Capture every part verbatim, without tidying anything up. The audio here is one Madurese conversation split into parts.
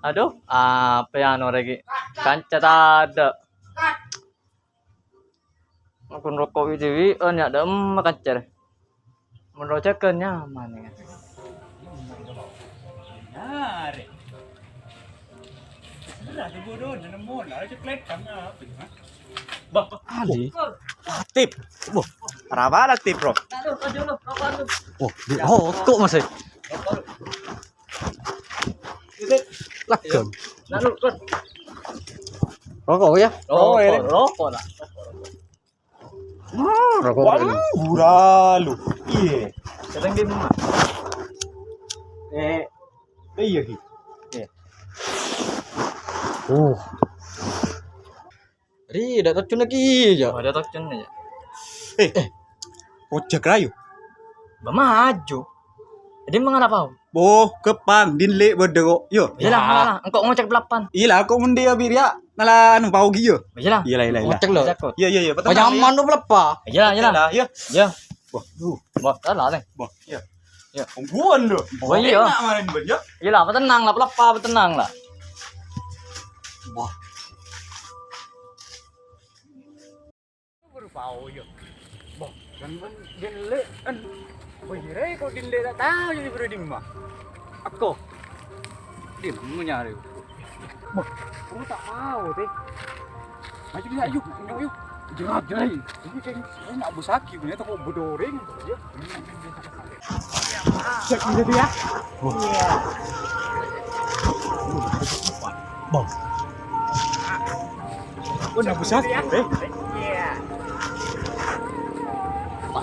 Adu, apa ya anu lagi? Kanca tadâ'. Aku roko' wi-, wi-, en ya, dâ' emma kanca. Menurut saya kan nyaman ya. Nyare. Berat, bodoh, nemu lah, ceklet kan apa, ha? Bah, Ali. Tip. Wah, parah banget tip, Bro. Wah, di rokok masih. Lagam. Rokok ya? Rokok, rokok lah. Ah, rokok. Wah, murah lu. Iya. Sering di rumah. Eh, iya, Ki. Iya. Oh. Ri, ada tocun lagi ya. Oh, ada tocun ya. Eh, eh. Ojek rayu. Bamaju. Jadi mengenapa? Boh, kepang, dinle berdego. Yo. Iyalah, malah. Engkau ngocek pelapan. Iyalah, aku mending ya, Bir, ya. Malah anu, pau giyo. Iyalah. Iyalah, iyalah, iyalah. Ngocek lo. Iya, iya, iya. Betul. Nyaman tuh pelepa. Iyalah, iyalah. Iyalah, iya. Iya. Wah, duh. Wah, salah, Leng. Wah, iya. Ya. Tungguan lo. Oh, iya. Enak main, Ben, ya. Iyalah, apa tenang lah, pelepa, apa tenang lah. Wah. Baru pao, ya. Bah, kan, kan, dinle, kan. Wah, iya, kok dinle tak tahu jadi bro di rumah. Aku. Dia mau nyari. Bah, aku tak mau, teh. Maju, bisa, yuk, yuk, yuk. Jerat, jerat. Ini kayak, ini nak busaki, punya toko bedoreng, ya. Cek dulu ya. Bang. Oh, nak besar, eh.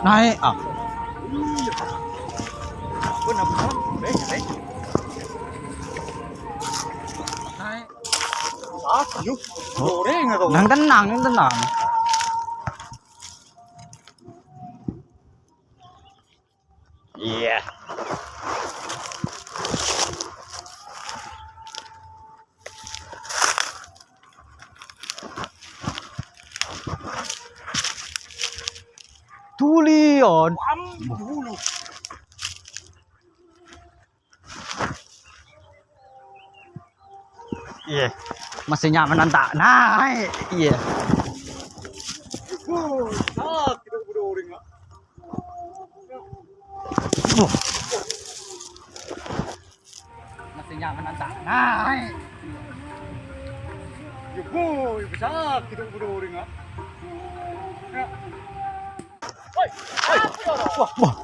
Naik, ah. Oh, nak besar, eh, eh. Naik. Ah, yuk. Goreng atau? Nang tenang, nang tenang. Iya. Tulian. Am, dulu. Iya. Masih nyamanan tak naik. Iya. Wuh, sakit udah udah. Wuh. Masih nyamanan tak naik. Ya, boy, sakit udah udah. Wah, wah.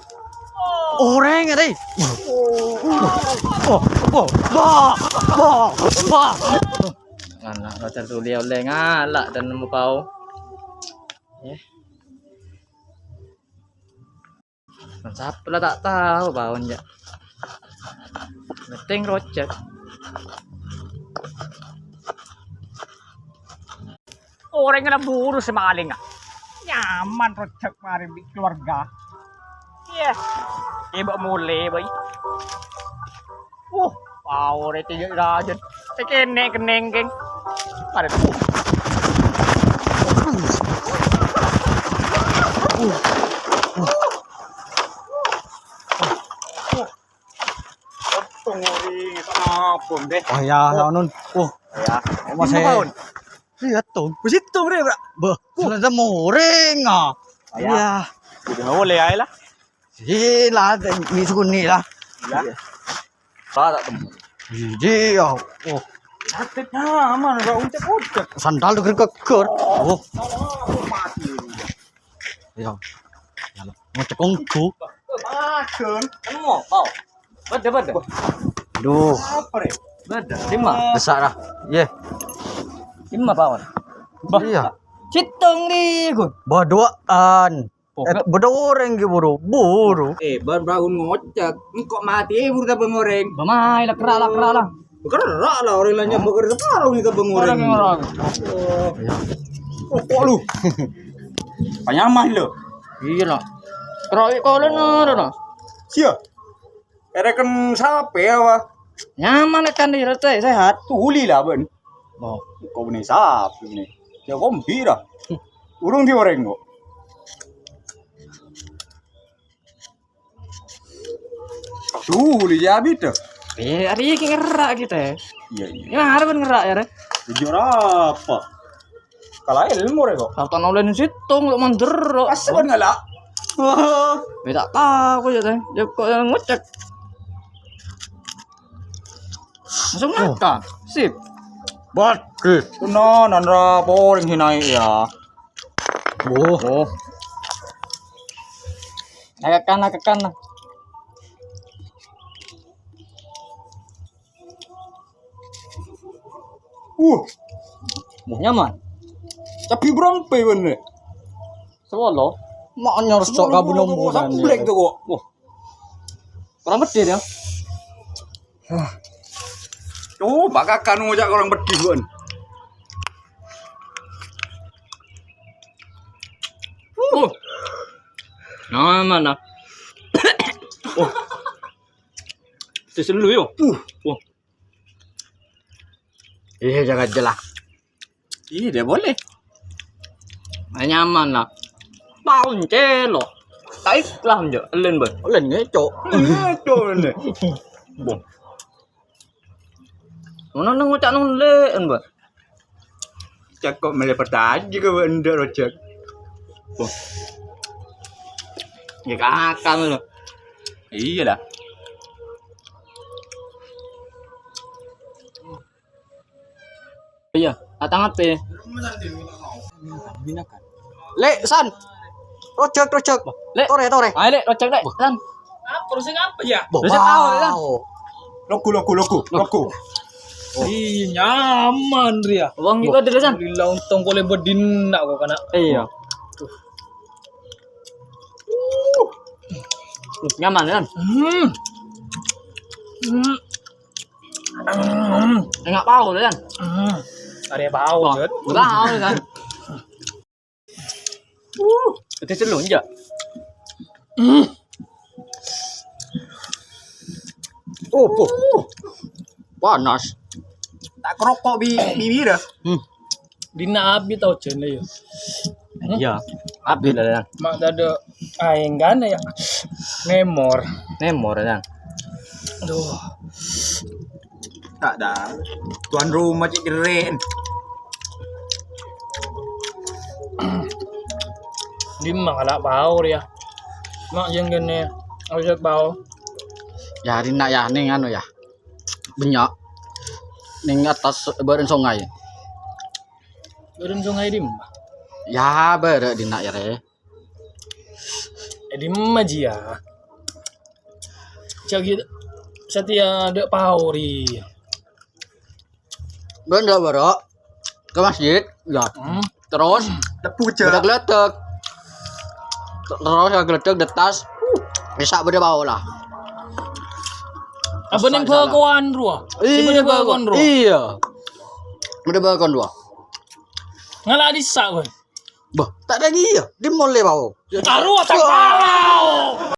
Orèng arè. Wah, wah, wah, wah, wah. Anak pacar tuli ollè ngala' dan nemmo pao. Eh. Kan sapa la ta' tao paona, jâ'. Penting rojhâk. Orèng la buru sè malènga. Nyaman rojhâk marè bi' keluarga. Iyâ. È bâ' molè, bâi. Uh, power è tinggi rajâ. Sè kènè' kennèng, geng. Marè. Untung ori, apa, Bun, deh? Oh, ya, ya, Nun. Oh, ya. Masih. Iya, Tong. Wis itu, Bre, Bra. Bah, ternyata morèng, ah. Iya. Udah boleh aja lah. Sini lah, ini sukuni lah. Iya. Salah tak temu. Iya, ya. Oh. Sakit nyaman, udah uncek-uncek. Sandal tuh geger. Oh. Salah, aku mati. Iya. Ngocek onggu. Makan. Anu, pao. Bâdâ, bâdâ. Duh. Apa, Rè? Bâdâ. Dimma? Besar lah. Iya. Dimma, pao? Bah. Iya. Citong nih, Gun. Bâdâ duwâ'ân. Oh, eh, bâdâ orèng ghi' buru. Buru. Eh, bân bangun ngocek. Engko' mati, eh, buru ta' bân orèng. Bâ maè, la kerra', la kerra', la. Kerra' la, orèng la nyambi kerra' separo ni ka bengorèng. Orèng, orèng. Oh. Roko' lu. Panyaman lu. Iya la. Kerra' kala noro, no. Sia. Ereken sape apa? Nyaman kan di rete sehat. Tuli la, bân. Oh. Kok ini sapi ini? Ya, kombi dah. Urung diorèng kok. Tuli ya, bida. Eh, arèya ghi' ngerra' kita. Iyâ, iyâ. Yâ, arèya bân ngerra' yâ, rè. Jujur apa? Kalah ilmu, rè, kok. Sarta nolèn sèttong kok mandhâr, kok. Pas bân ngala'. Wah. Bâ' ta' tao kok yâ, tè. Yâ, kok yang ngocèk. Langsung makan. Sip. Bagus. Nah, nandra poring sinaè, yâ. Oh. Oh. Ayo kan, ayo kan. Uh. Wah, nyaman. Cabbhi bârâmpa bâ'na? Sapolo. Ma' nyarso' ka buno-buno. Sablek to, kok. Wah. Kurang peddi, yâ. Coba kakak ngoca' kurang peddi, bân. Uh. Nah, mana? Oh. Tes dulu, yo. Uh. Wah. Iya, jangan jelas. Iya, dia boleh. Nyaman lah. Paun celo. Taik lah, njo. Elen, Bang. Elen ngeco. Ngeco, elen. Bang. Mana nang ngucak nang elen, Bang? Cek kok mele pertaji ke, Bang, ndak, Rojak. Bang. Ya, kakak lo. Iya lah. Iya, datang apa? Lek, San. Rojak, rojak. Lek. Tore, tore. Ayo, Lek, rojak, Lek. San. Apa, rojak apa ya? Rojak tahu, Lek, San. Logo, logo, logo, logo. Ih, nyaman, Ria. Wong itu ada, San. Alhamdulillah, untung boleh berdina kok, kana. Iya. Nyaman, kan? Hmm. Hmm. Hmm. Enggak pao, kan? Hmm. Ada pao, kan? Enggak pao, kan? Uh, itu seru, enggak? Hmm. Oh, oh. Panas. Tak kerokok bi-, bibir, ya? Hmm. Dina abi tau jene ya. Iya, abi lah, ya. Mak dado aeng kan ya. Memor. Memor, ya. Aduh. Tak ada. Tuan rumah cek keren. Di mana lah power ya? Mak yang gini, harus power. Ya, hari nak ya, ning anu ya. Banyak. Ning atas badan sungai. Badan sungai di mana? Ya, baru di nak ya, Re. Eh, di mana ji ya? Cak gitu. Setia ada power ya. Benda baru ke masjid, ya. Hmm. Terus lebu aja. Geletek-geletek. Terus ya geletek di atas. Bisa beda bau lah. Apa neng bakoan rowa? Iya, beda bakoan rowa. Iya. Beda bakoan rowa. Ngala' dissa' kowe. Bah, tak ada dia. Dia mulai bau. Taruh tak bau.